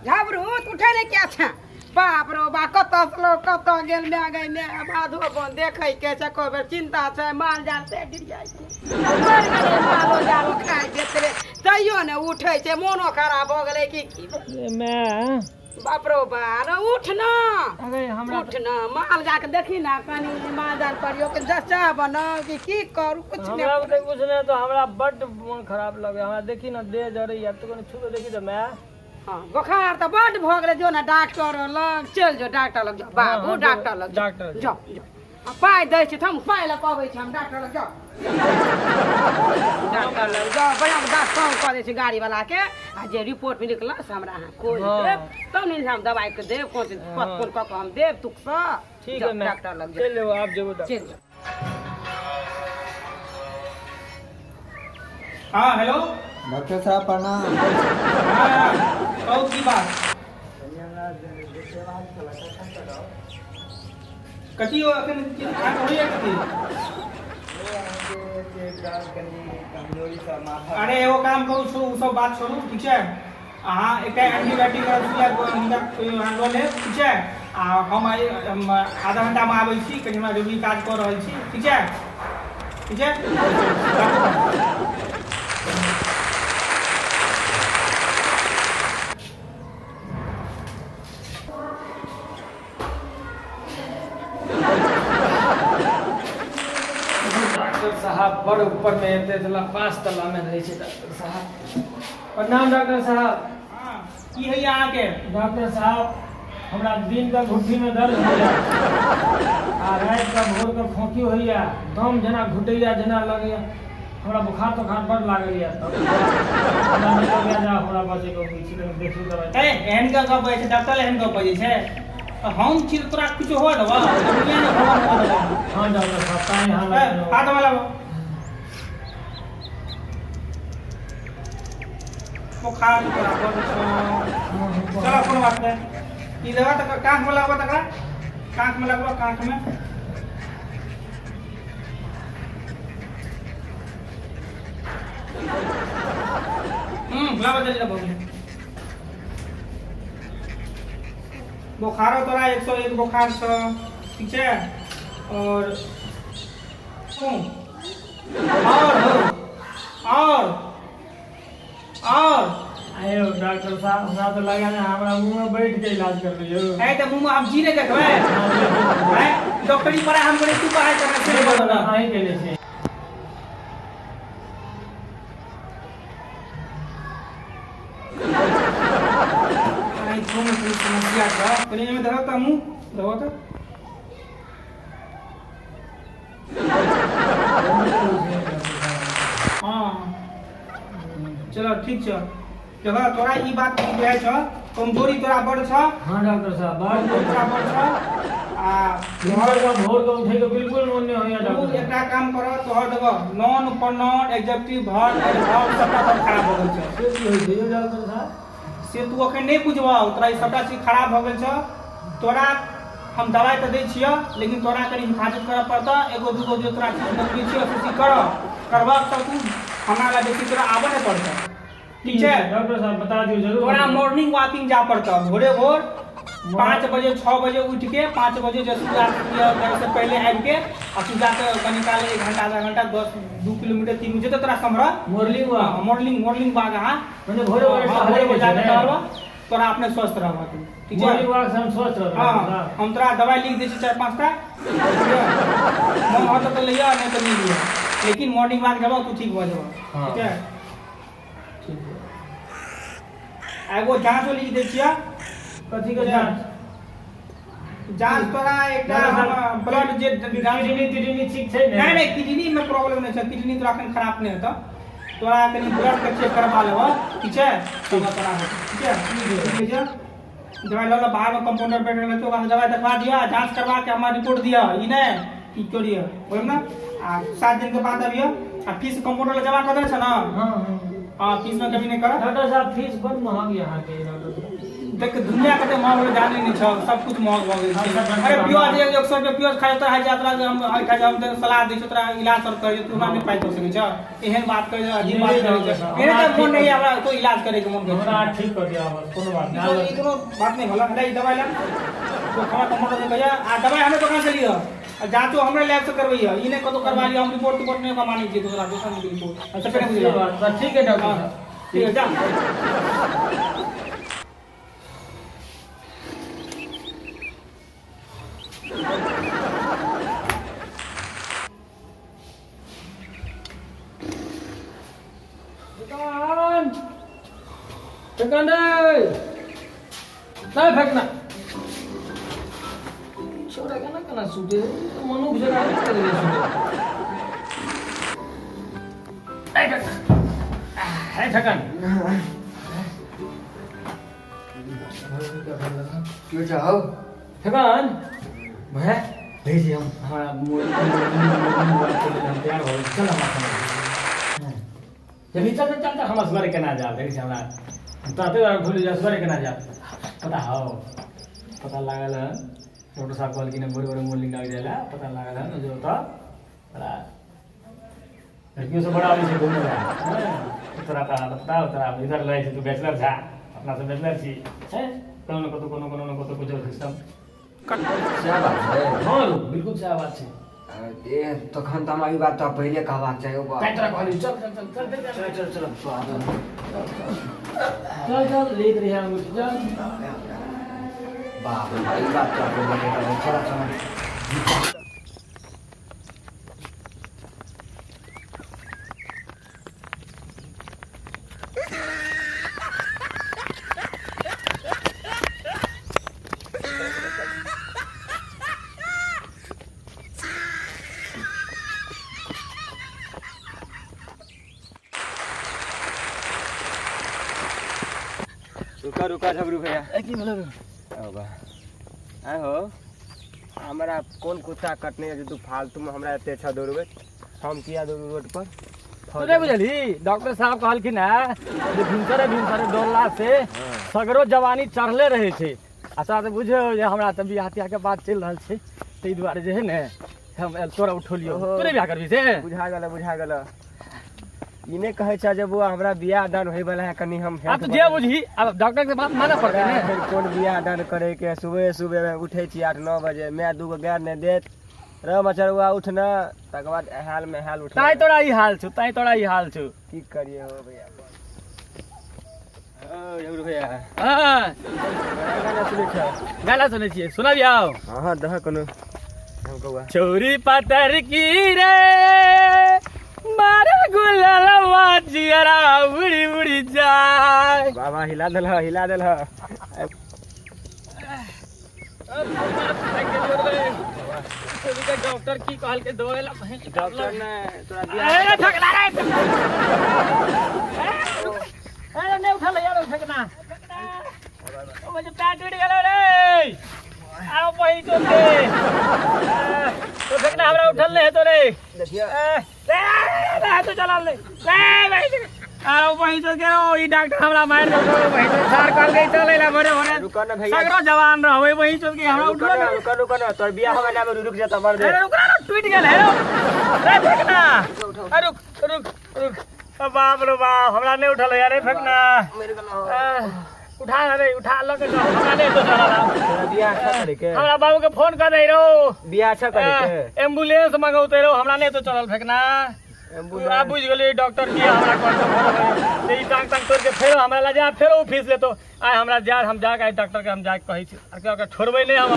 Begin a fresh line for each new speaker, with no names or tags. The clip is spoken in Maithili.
झबरू तू उठै नहि किया छै बाप रो बा कतऽ से लोग कतऽ गेल माय गै माय बाधो बन देखै के छै एको बेर चिंता छै माल जाल से गिर जाइ छै मरि गेलै मालो जालो खाइ देत रे तैयो ने उठै छै मोनो खराब भऽ गेलै कि की
रे माय
बाप रो बा रे उठ ना
अरे हमरा
उठ ना माल जाल के देखी ना कनी माल जाल पर के जच्चा बनाउ कि की करू कुछ नहि
हमरा बुते कुछ नहीं तो हमरा बड्ड मोन खराब लगे हमरा देखी ना देह जरैया तो कनी छू के देखी तो माय
हाँ बोखार तऽ बड्ड भऽ गेलै जो ने डॉक्टर लग चलि जो डॉक्टर लग जाओ बाबू
हाँ,
डॉक्टर लग जाओ
डॉक्टर
जाओ जाओ आ पाइ दै छी तऽ हम पाइ लऽ कऽ अबै छी हम डॉक्टर लग जाओ डॉक्टर लग जाओ बढ़िआँ डॉक्टर कऽ दै छी गाड़ीवलाके आ जे रिपोर्ट निकलल से हमरा अहाँ खोलि
हाँ।
देब तब ने हम दवाइके देब कोन चीज
हाँ।
फोन कऽ कऽ हम देब तुकसँ
ठीक
जाओ,
है माय
डॉक्टर लग जाओ
चलि जेबो आब जेबो डॉक्टर
चलि जाओ
हाँ हेलो
डॉक्टर साहब प्रणाम
हाँ कहू की बात कथी हो अखन अहाँके होइए कथी अरे एगो काम करू छोड़ू ओ सब बात छोड़ू ठीक छै अहाँ एकटा एंटीबायोटिक सुइया हिनका अहाँ लऽ लेब ठीक छै आ हम आइ हम आधा घंटामे आबै छी कनि हमरा जरूरी काज कऽ रहल छी ठीक छै ठीक छै राखू।
डॉक्टर साहब बड़ ऊपर में एते तला पाँच तला में रहै छै डॉक्टर साहब प्रणाम डॉक्टर साहब
हाँ, की होइए अहाँके
डॉक्टर साहब हमरा दिन का घुट्ठी में दर्द होइया आ राति का भोर के खोंखी होइया दम जेना घुटैया जेना लगैया हमरा बुखार तुखार बड़ लागल या तब हमरा नहि लगैया जे हमरा बचैके उम्मीद छै कनि देखियौ दबाइ
ए एहन का गप होइ छै डॉक्टर एहन गप बजै छै तऽ हम छी तऽ तोरा किछु हुअ देबऽ दुनिया ने भगवान हुअ देबऽ
हाँ डॉक्टर साहब ताहि यहाँ
ए,
लगेलहुँ।
हाथ में लगाओ बुखार तोरा बड़ छौ चलो कोनो बात नहि ई लगा तऽ काँख में लगबऽ तकरा काँख में लगबऽ काँख में लाबऽ जल्दी लाबऽ बोखारो तोरा 101 बोखार छौ ठीक छै और और हो और और
आयो डॉक्टर साहब हमरा तऽ लगा ने हमरा मुँह में बैठ के इलाज करबै यौ
है तऽ मुँह में हम जी नहि देखबै हैं डॉक्टरी पढ़ाई हम करे तू पढ़ाई करना से बोल ना
अहीं केने छी
आई कोनो कोई समस्या छ कनि एहिमे धरऽ तऽ मुँह धरऽ तऽ हाँ चलो ठीक छ देखो तोरा ई बात की बुझाइ छ कमजोरी तोरा बड़ छ
हाँ डॉक्टर साहब बड़
कमजोरी तोरा बड़ छ आ
भोर का भोर के उठे के बिल्कुल मन नहीं होइया
तू
डॉक्टर साहब।
एकटा काम कर तोहर देखो noun pronoun adjective verb adverb सबटा तोहर खराब भऽ गेल छ
से की होइ छै यौ डॉक्टर साहब
से तू अखन नहि बुझबह तोरा ई सबटा चीज खराब भऽ गेल छ तोरा हम दवाइ तऽ दै छियह लेकिन तोरा कनि हिफाजत करऽ पड़तह एगो दूगो जे तोरा चीज बतबै छियह से चीज करऽ करबह तऽ तू हमरा लग बेसी तोरा आबऽ नहि पड़तह ठीक छै
डॉक्टर साहब बता दियौ जरूर
तोरा मॉर्निंग वॉकिंग जा पड़तह भोरे भोर 5 बजे 6 बजे उठ के 5 बजे जे सूर्यास्त से पहले आबि के आ तू जाके कनि काल एक घंटा आधा घंटा 10 2 किलोमीटर 3 जते तोरा सम्हरत
morning walk
morning morning walk अहाँ
मने भोरे भोरे
हाँ, भोरे
टहले
भोरे
के
जाके
छै
टहलबह तोरा अपने स्वस्थ रहबह तू ठीक छै
मॉर्निंग वॉक से हम स्वस्थ रहबै
हाँ
डॉक्टर साहब।
हम तोरा दवाई लिख दै छी चारि पाँचटा मन होतौ तऽ लिअ नहि तऽ नहि लिअ लेकिन मॉर्निंग वॉक जेबह तू ठीक भऽ जेबह
हाँ।
ठीक है
ठीक है
आ एगो जाँचो लिख दै छियह
कथी के जाँच
जाँच तोरा एकटा
डॉक्टर साहब,
ब्लड जे
किडनी तिडनी ठीक छै ने
नहि नहि किडनी में प्रॉब्लम नहि छै किडनी तोरा एखन खराब नहि हेतौ तोरा कनि ब्लड के चेक करबा लेबह ठीक छै तब तोरा हेतौ ठीक छै ठीक छै दवाइ लऽ लऽ बाहर में कंपाउंडर बैठ रहल छै ओकरा से दवाइ देखवा दिअ आ जाँच करवा के हमरा रिपोर्ट दिअ ई नहि कि करिअ बोल ना आ 7 दिन के बाद अबियह आ फीस कंपाउंडर लग जमा कऽ देने छ ना
हाँ हाँ
हाँ, फीस में कमी नहीं करब।
डॉक्टर साहब, फीस बड़ महग यहाँ के डॉक्टर साहब।
देख, दुनिया कते महग भेलै जानै नहि छौ, सब कुछ महग भऽ गेल छै। अरे प्याज 100 रुपया प्याज खाइ तोरा जाइ तोरा हम एहिठाम हम तोरा सलाह दै छियौ, तोरा इलाज सब करै छियौ, तू हमरा नहि पाइ दऽ सकै छौ? एहन बात करै छौ, अजीब बात करै छौ। एहन तऽ मोन नहि हमरा कोइ इलाज करैके मोन करै।
हमरा ठीक कऽ दिअ बस, कोनो बात नहि।
ई कोनो बात नहि भेलै। ले ई दवाइ ला, तो खाना तऽ मोन कहिया आ दवाइ हमरे दोकान से लिअ आ जाँचो हमरे लैब से करबैया, ई नहि कतौ करवा लिअ। हम रिपोर्ट तिपोर्ट नहि ओकरा मानै छियै, दोसरा दोसर रिपोर्ट।
अच्छा, से बात ठीक है डॉक्टर साहब।
ठीक है, जा।
दुकान फेंकना नहीं, नहीं फेंकना। छोरा केना केना सुते मनुख जगह नहीं कर दे सुते। नहीं फेंकना, नहीं फेंकन।
क्यों चाहो
फेंकन भैया भेजिए हम हमारा हम तैयार हो गए, चल हमरा संगे। जल्दी चल चल चल, हम असगरे केना जाब? देखै छी हमरा तते बार भूलि जा, असगरे केना जाब? पता हौ, पता लागल हन, डॉक्टर साहब कहलखिन हन भोरे भोरे मॉर्निंग लग जाय लए। पता लागल हन जे ओतऽ बड़ा लड़कियों सब बड़ा आबै छै घूमै लए। तोरा तऽ पता हौ, तोरा इधर रहै छै, तू बैचलर छा, अपना सब बैचलर छी, हैं कोनो ने कतौ कोनो कोनो ने कतौ कुछो सिस्टम।
सएह बात छै।
हँ रौ, बिल्कुल सएह बात छै।
ए तखन तऽ हमरा ई बात तऽ पहिले कहबाक चाही।
तैं तोरा कहली, चल चल चल चल चल।
चल चल चल
चल चल, लेट रही हम, चल।
बाप रे, ई बात तऽ पहिले कहबाक। चल चल। रुका रुका झबरू भैया।
की भेलो?
ओ बा आय हो, हमरा कोन कुत्ता कटने जे तू फालतू में हमरा एते अच्छा दौड़बै? हम किया दौड़ू रोड पर?
तू नहि बुझलही, डॉक्टर साहब कहलखिन है जे भिनसरे भिनसरे दौड़ला से सगरो जवानी चढ़ले रहै छै। आ तोरा तऽ बुझे जे हमरा तऽ बियाह तियाह के बात चलि रहल छै, ताहि दुआरे जे है ने हम आयल तोरा उठौलियौ। तू नहि बियाह करबी से?
बुझा गेल, बुझा गेल। ई नहि कहै छ जे बौआ हमरा बियाह दान होय वाला है, कनी हम
आब तू जे बुझही, आब डॉक्टर के बात मानऽ पड़तै ने।
फेर कोन बियाह दान करे के? सुबह सुबह उठै छी 8-9 बजे, माय दूगो गाय नहि देत र मचरुआ उठ न, तकर बाद हाल में हाल उठ।
ताहि तोरा ई हाल छौ, ताहि तोरा ई हाल छौ।
की करिए हो भैया? ओ झगड़ू भैया।
हाँ।
गाना सुनै छ?
गाना सुनै छियै, सुनबियौ?
हाँ हाँ, दह कोनो हम कौआ।
छौरी पातर की रे मारे गुललवा जियरा उड़ी उड़ी जाय।
बाबा, हिला देलह, हिला देलह।
डॉक्टर की कहलकै दौड़े ला?
डॉक्टर ने तोरा बियाह
अरे ठकला रे, अरे नहीं उठल यार, ठकना ओ मुझे पैर टूट गेलो रे। आओ वही तो के तो ठकना हमरा उठल नहीं है तो रे।
देखिए।
रे तो चला ले रे भाई, आओ वही तो के ओ ई डॉक्टर हमरा मार देलको। वही तो सार कहल गई चले ला भरे भरे।
रुको ना भैया।
सगरो जवान रहबै, वही चल के हमरा
रुको
उठल
ना, रुको रुको ना, तोर बियाह होवे ना रुक जाता मर दे।
अरे रुक ना, टूट गेल है रे फेंकना। अरे रुक रुक रुक, बाप रे बाप, हमरा नहीं उठल यार रे फेंकना।
मेरे गलो।
उठा रे, उठा ल के चल, हमरा नहीं तो चला।
तोरा बियाह अच्छा करे के?
हमरा बाबू के फोन कर दे रो।
बियाह अच्छा करे के?
एम्बुलेंस मंगौते रो, हमरा नहीं तो चलल फेंकना।
एम्बुलेंस?
आ बुझ गेलियै डॉक्टर की हमरा कहलकै भोरे भोरे ई टांग टांग तोड़ के फेरो हमरा ला जा, फेरो फीस लेतो। आइ हमरा जा, हम जाके डॉक्टर के हम जाके कहै छी, ओकरा छोड़बै नहि हम।